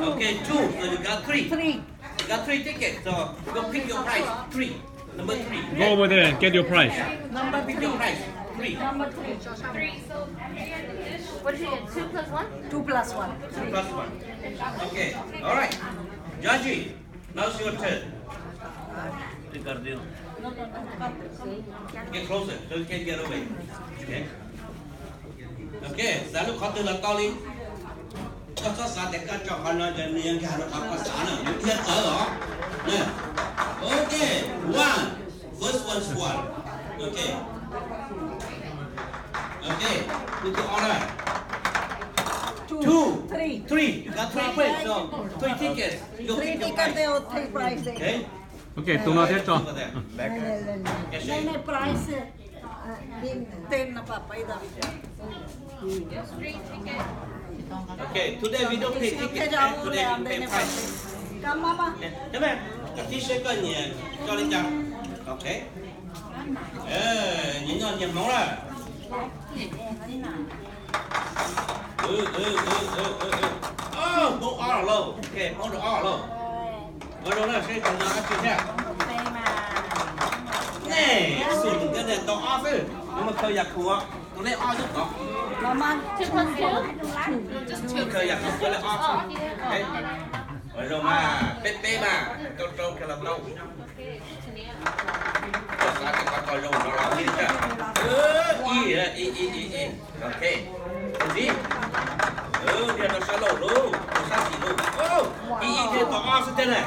Okay, two. So you got three. Three. You got three tickets. So go pick your prize. Three. Number three. Go over there and get your prize. Number three. Pick your prize. Three. Number three. What is it? Two plus one? Two plus one. Two plus one. Okay. All right. Judge, now's your turn. Get closer so you can get away. Okay. Okay, xav lub qhov twg los tau li. Koj txhob xav tias koj tso qhov no ces nws yuav nkag rau qhov koj xav na, nws thiaj txawv os. Okay, one. First one is one. Okay. Okay, look at all that. Two, three. Three. You got three points, so three tickets. Three tickets, they will take prize. Okay. Okay, tus no thiab tso. Prize. Ten, papa, ida. Okay, today we don't pay ticket, eh, today we pay prize. Come, mama. Koj tib seb koj nyiam tso li cas. Okay. Nyias noj nyias hmoov lawm. Hmoov ob lauj, ok, hmoov rau ob lauj. Ua zoo na, seb tus no dab tsi thiab. Nej, xum thiab nej tau ob xwb, nws mas khaws yam khoom, tus lej ob xwb tod. Khaws yam khoom tus lej ob xwb. Ua zoo mas, peb peb mas, rau rau kiag los tau. Koj xav tias koj tau zoo no los ib, ib, ib, ib, ib. Ok. Tus ntxiv. Niag rau sab laug lauj, rau sab xis lauj. Ib ib thiaj tau ob xwb thiab na.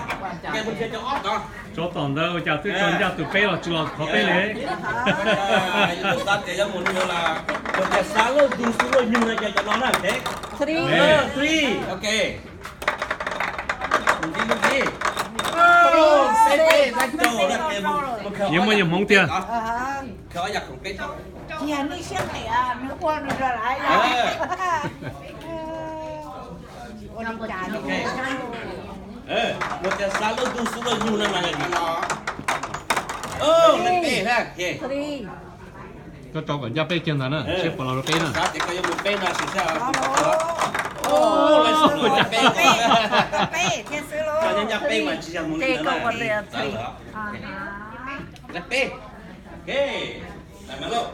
Ces mus nrhiav cov ob tod. Tso tom ntawd ua cas twb tso ncaj tus peb los tsis los qhov peb li. Yus xav tias yuav mus nrhiav los, yus tias xav lub dub xwb lub nyug no ces cov no na, ok. Three. Ok. Mus ntxiv, mus ntxiv. Yuav muaj yam hmoov tiag. Khaws ob yam khoom peb tod. Ok. Mus tias xav lub dub xwb lub nyug no mas yog cov no. Leej peb na, ok. Koj tso kom ncaj peb kiag ntag na, seb puas los rau peb na. Xav tias koj yuav mus peb no, sim saib. Koj nyob ncaj peb mas tsis yog mus li ntawd na. Leej peb. Ok. Tawm mas lauj.